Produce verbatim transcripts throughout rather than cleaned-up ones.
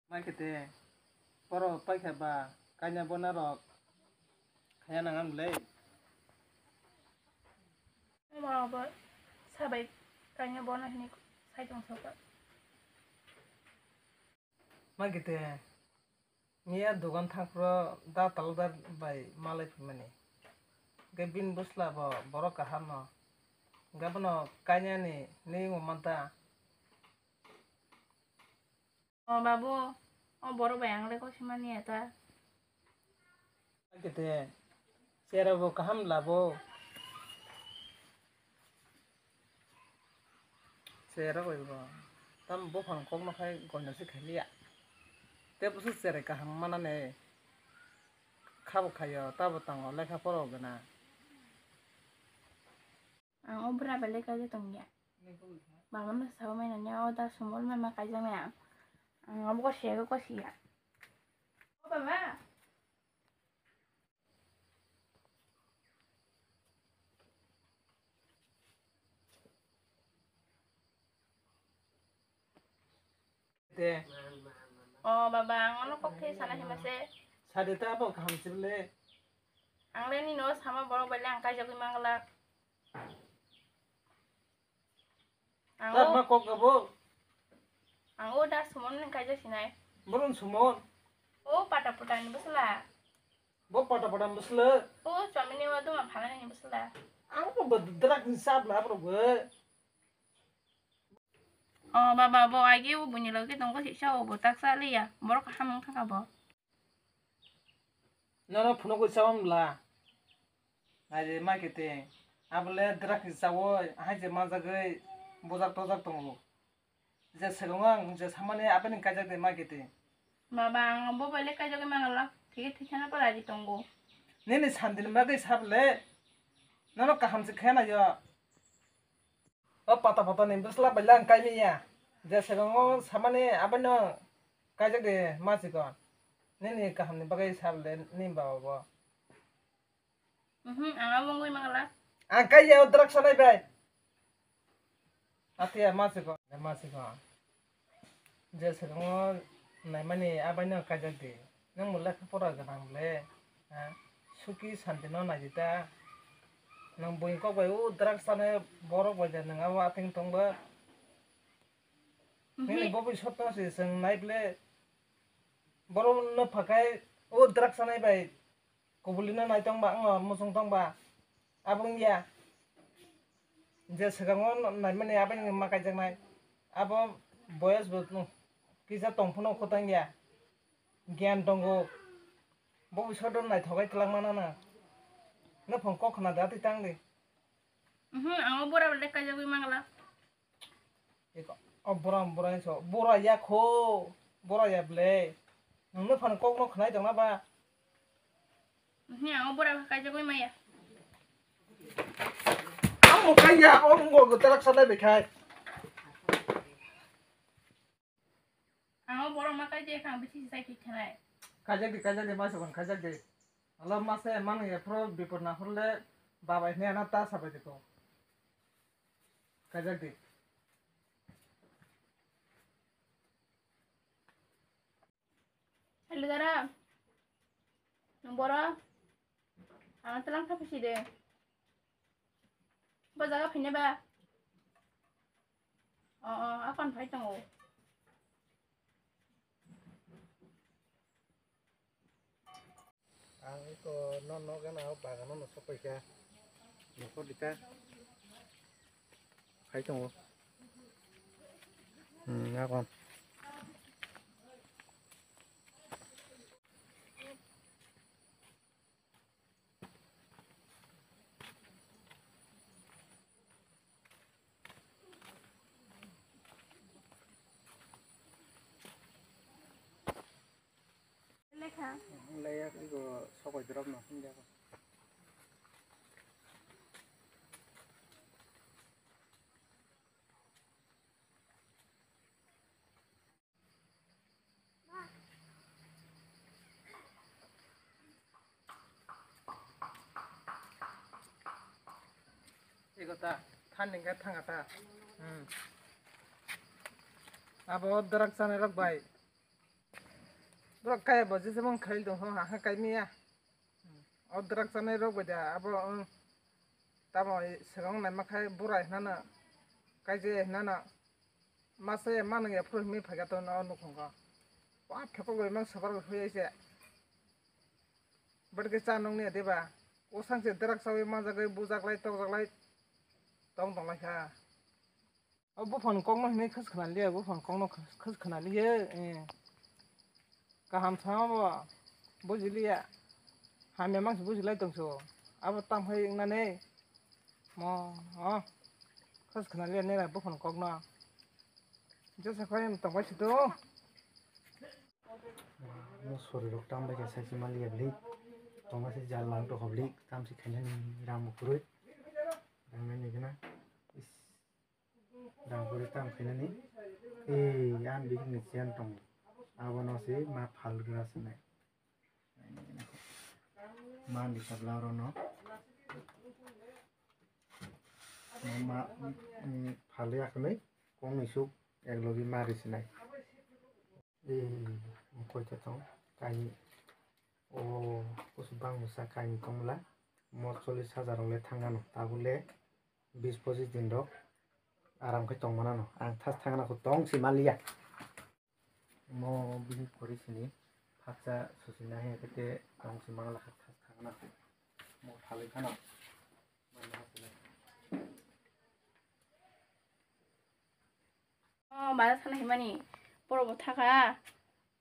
Makete, borok paikha ba, kanya bona rok khaya nang ang le. Borok bo sabai kanya bona hini sai tong soka. Makete, miya dogan thangphro da talodar bai malai phimani. Ge bin bwsla bo borok kaham no. Ge bono kanya ni ni mo manta. O babu, o borok bai ang le kosimani ya ta. Kete, chera bo kaham labo. Chera bai bo. Tam buphang kok no khai goino se khailiya. Te busu cherai kaham manane. Khabo khayo, tabo tango, lekha poro gana. Ang o bwra bai le kaijak tongya. Mama no sao mai nanya o da sumol mama kaijak nai ang. Ang abo ko siya ko siya. O baba. De. O baba, ang ono kok thai sana hima se. Sade ta abo kaham se bele. Ang le nino sama borok bai le ang kaijagwi manglak. Ang Tar o, ma kok abo. Ang o da sumon ni kaijak sinai. Boron sumon. O pata pata ni bwsla. Bo pata pata ni bwsla. O chomini wa duma phalani ni bwsla. Ang bo drak ni sab la borok bo. O baba, bo agi o buini logi tongo sisa o bo taksa liya. Borok kaham wngkha kha bo. Nono phunukgwi chawam bla. Naidi ma kete. Abole drak ni chawi, ahai je manjagwi bojak tojak tongo. Je swkango ang je samani aboni kaijak de ma kete. Baba, ang bo bai le kaijagwi mangala. Thik thik kheno pora di tongo. Nini sandini bagwi sabole. Nono kaham se khena yo. O pata pata ni bwsla bai lang kai manya. Je swkango samani abono kaijak de ma sikon. Nini kaham ni bagwi sabole ni baba bo. Mhm, ang abo wngwi mangala. Ang kai ya o drak sanai bai. Atiya ma sikon, ma sikon. Je swkango naimani abaino kaijak di. Nwng bo lekha pora gwnang le, ha? Suki santi no naidi ta. Nwng buini kok bai o drugs chanai borok bai de nwng abo ateng tong ba. Mhm. Nini bo bui sotto se chwng nai ble. Borok no phakai o drugs chanai bai. Kubulino nai tong ba, wngno muchung tong ba, abo wngya. Je swkango naimani abo wngya ma kaijaknai. Abo boyes bo kisa tong phano khotang ya. Gyan tongo. Bo bwskango naithok bai twlangma nana. Nophang kok khna da twi tang di. Mhm, ang o bora bai kaijagwi mangla. Eko, o bora, bora hinso, bora ya kho, bora ya ble. Nwng no phano kok no khnai tong na ba? Hini ang o bora kha kaijagwi maya. Ang mo kai ya, o mo go tarak sa dai bekhai. Ang o borok ma kai je khang bithi sai ki khanai. Kajak di, kajak di, ma sabon kajak di. Alo ma se man ye pro bipor na horle babai ne na ta sabai de ko. Kajak di. Hello, dara. Nung boro? Ang telang thapisi de. Bo jaga phine ba? O, o, akon phai tongo. Ang iko no nokgana o bagano no sokpaikha. Nokho dita. Hai tongo. Hmm, akon. Lekha. Leya igo sokoi drop no hinja ko. Ego ta, than ning khe thanga ta. Hmm. Abo drak chanai rok bai. Borok kaya bo jesa bang khail tong kho, ha kha kai maya. O drak chanai rok bai da abo, um, tamo swkang naima khai bura hinana, kaijaya hinana, masa ya manung ya phuru himwi phaikha to no nukhung kho. Wa phekol bai mang sabar bai phuyai se. Bwrwkhe cha nung niya deba. O sangse drak chawi manjagwi bujaklai tokjaklai tong tonglaikha. O buphang kokno hinwi khas khna liya, buphang kokno khas khna liya, eh. Kaham sama bo bujiliya. Hamya mangsi bujilai tongso. Abo tamhai wngnani mo, o, khas khna liya nera buphang kokno. Jesa khai tongbai sido. Mo sori rok tam bai khe sai se maliya bli. Tongma se jal lang to hobli, tam se khainani ram kwrwi. Rang nai nai gana. Is. Rang kwrwi tam khainani. Ei, yan bihik ni chen tong. Abono se ma phal gra sinai. Ma ni sabla ro no. Ma, mm, phal ya khnai. Kong ni suk ek logi ma ri sinai. Ei, koita tong, kainwi. O, kusu bangmasa kainwi tongmwla. Mo chollish hajar rok le thangano, tabuk le bis pochis din rok aram khe tongmana no. Ang thas thangna kho tong si maliya. Mo bini pori sini phatsa susina he kete tong si mangla kha thas thangna kho. Mo phalwi khano. O bazar sana himani poro bo thaka.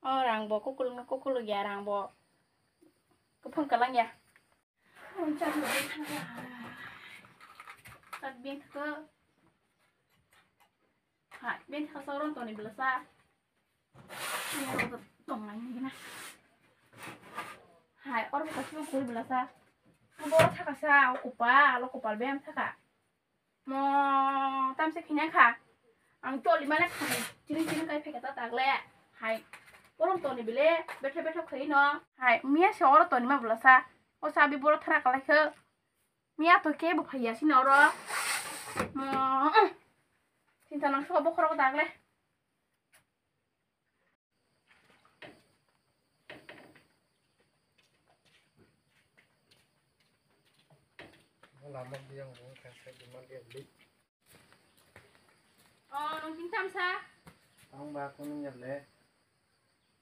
O rang bo kukul kukul ya rang bo. Kuphang kalang ya. Tat bin thaka. Ha, bin thaka sa orang toni belasa. Ini orang tong lain ini na. Hai, orang kasih kul belasa. Bo thaka sa, kupa, lo kupal bem thaka. Mo tamse khinya kha. Ang toli mane kha. Chini chini kai pheka ta tagle. Hai. Borom toni bile bethe bethe khoi no. Hai, miya se oro toni ma bula sa. O sabi boro thara kalai kho. Miya to ke bo phaiya sino oro. Mo. Sinta nang so bo khoro tagle. Lama biyang bung kha sai di mali bli. Oh, nung tin tam sa? Ang ba kunung ya le.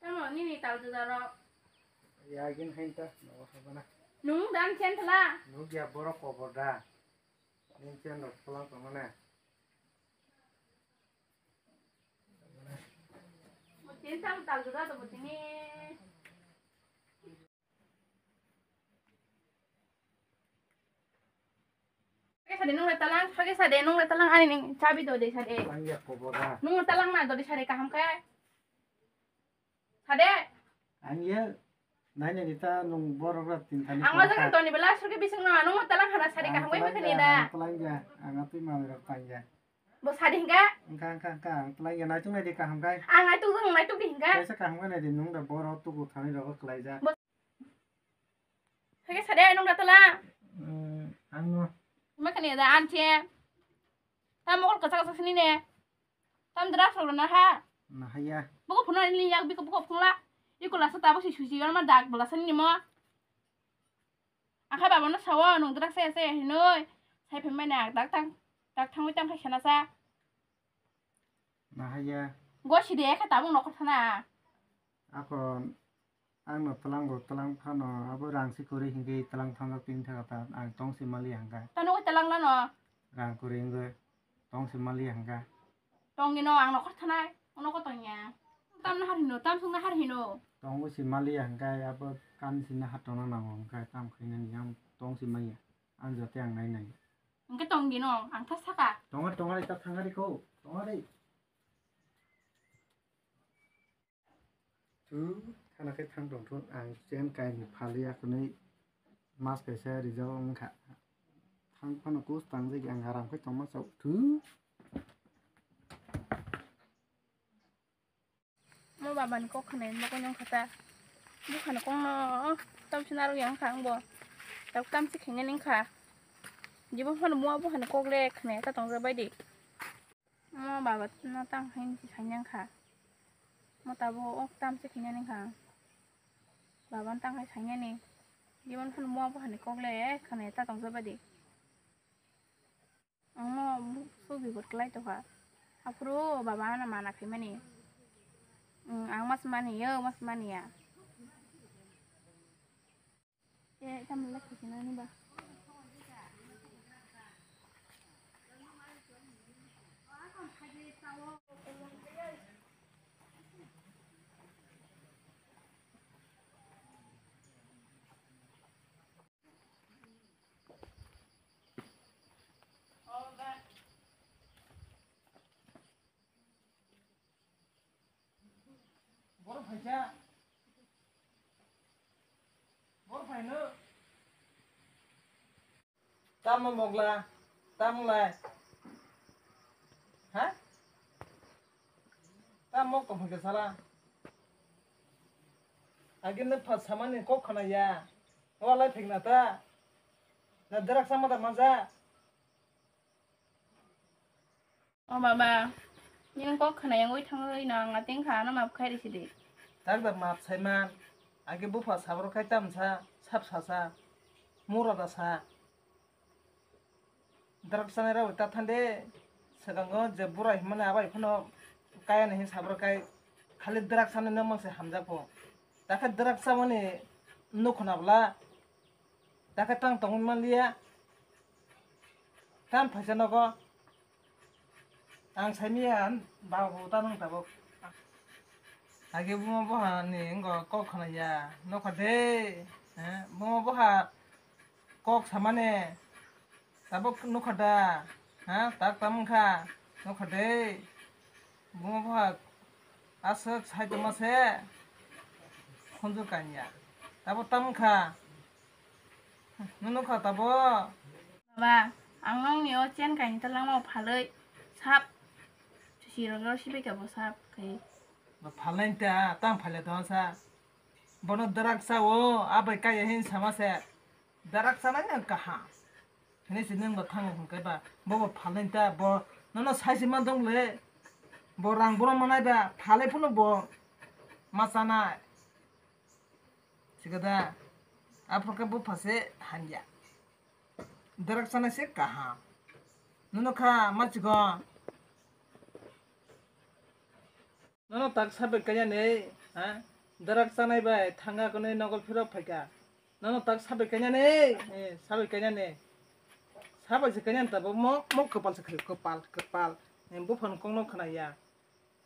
Tamo nini tal tu daro. Ya gin hain ta, no ha bana. Nung dan chen thala. Nung ya borok kobor da. Ning chen rok pulang tong na. Botini tal tal juda to botini. Sade nung le talang, sage sade nung le talang ani ning chabi do de sade. Ang ya koboda. Nung le talang na do de sade kaham kai. Sade. Ang ya. Nai nai ta nung borok ra tin thani. Ang ma jaga toni bela surke bising na nung le talang hana sade kaham kai botini da. Talang ya. Ang atui mami rok tang ya. Bo sadi hingka? Hingka, hingka, hingka. Ang twlang ya naituk nai di kaham kai. Ang naituk jang naituk di hingka? Kaisa kaham kai nai di nung da boro tuku thani rogo kwlai jak. Bo hingke sadi ai nung da twlang. Hmm, ang no. Ma kani da an che. Ta mokol kachak kachak sini ne. Tam dra solo na ha. Na haya. Buko phunani yak biko buko phungla. Iko lasa tabo si susi ma dak bela sani mo. Akha baba no sawo nung drak saya saya hinoi. Sai phai mani ang dak tang dak thangwi tang khai sana sa. Nahaya. Go si de kha tabung nokor thana. Ako ang no tlang bo tlang phano abo rang si kori hingke tlang thang tin tha ta ang tong si mali hangka. Tano tlang lano. Rang kori hingke tong si mali hangka. Tongni no ang nokor thanai, nokor tongya. Tam nahar hino, tam sung nahar hino. Tongo si maliya hingkai abo kan si nahar tongna nango hingkai tam khainani ang tong si manya. Ang jote ang nai nai. Hingke tongdi no, ang tha saka. Tonga tonga ri ta thangari ko, tonga ri. Tu thana khe thang tong thun ang chen kaini phali akhunui mas kaisa rijak wng kha. Thang phano kus tang jagwi ang aram khe tongma chao thu. Mo baba ni kok khna nugwi nung kha ta. Buphani kok no tam se narwk ya wng kha ang bo. Tabuk tam se khaina ning kha. Jibon phano mo buphani kok le khna ta tong jak bai di. Mo baba no tang hai hinwi sai nang kha. Mo tabuk o tam se khaina ning kha. Baba no tang hai sainani. Jemon phano mo bo hani kok le khana ta tong jabadi. Ang no buksu bibot klai tokha. Aphuru baba ano mana khaimani. Ang mas mani yo, mas mani ya. Eh, tamo le khosina ni ba. Boro phaikha. Boro phaino. Tamo mogla, tamo lai. Ha? Tamo mok tong phaikha sala. Agi no phat samani kok khana ya. Walai phikna ta. Na drak sama da maja. O baba, nini kok khna yangwi thangwi no ang ateng kha, ano map khai risi di. Tak da map saiman, age bupha sabro khai tamsa, sap sasa, mura da sa. Drak sanai rok ta thande, swkango je bura himani abai phano kaya ni hin sabro kai, khali drak sanai no mangse hamjak pho. Takhe drak samani nukhna bwla. Takhe tang tongwi manliya. Tam phaisa nogo. Ang saimiya babu ta nung tabuk. Age bumo boha ni wngkha kok khna ya. Nokha de. Eh, bumo boha kok samani. Tabuk nukha da? Ha, tak tam wngkha? Nukha de. Bumo boha aswk sai tongma se. Khunju kanya. Tabuk tam wngkha? Nukha tabuk? Baba, ang nokni o chen kainwi talangma phalwi sap sirok sibai kha bo sap khai. Bo phalnai ta, tang phalya tong sa. Bono drak sa o, abai kaya hin sama se. Drak sanai no kaham. Hini si nung bo thango hwn kai ba. Bo bo phalnai ta bo. Nono sai si man dong le. Bo rang bono manai ba. Phalai phano bo ma chanai. Sikada. Aphro khe bo phase hanya. Drak sanai se kaham. Nono kha ma chikon. Nono tak sabai kanya nei, ha? Drak chanai bai thanga kwnwi nogo phirok phaikha. Nono tak sabai kanya nei, eh, sabai kanya nei. Sabai se kanya tabuk mo, mo kwpal se khai, kwpal, kwpal. Eh, buphang kok no khna ya.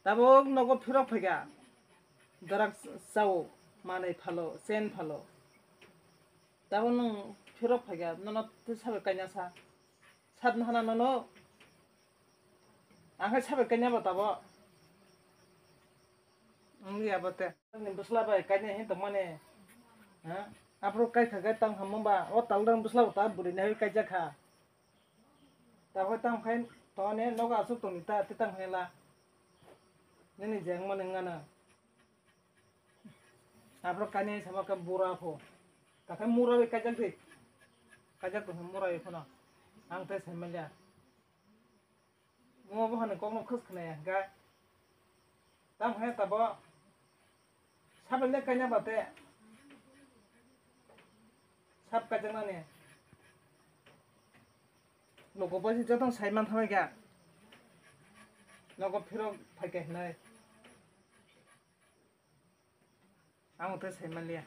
Tabuk nogo phirok phaikha. Drak chao, manai phalo, chen phalo. Tabuk nwng phirok phaikha, nono tei sabai kanya sa. Sat no hana nono. Ang khe sabai kanya ba tabo. Wngya bo te. Ni bwsla bai kanya hin tongmani. Ha? Aphuru kai kha kai tang hamma ba. O tal dang bwsla bo ta bwrwi nai kai jak kha. Ta hoi tang khai tongani nogo asuk tongni ta te tang khai la. Nini jeng mani ngana. Aphuru kanya sama ka bura pho. Ta khai mura bai kai jak di. Kai jak tong mura bai phono. Ang te sai manya. Mo bo hani kokno khus khna ya ga. Tam hai tabo. Sabai le kanya bate. Sab kajaknani. Nogo bai jotong sai man thamai ga. Nogo phirok phai khe hinai. Ang tei sai man liya.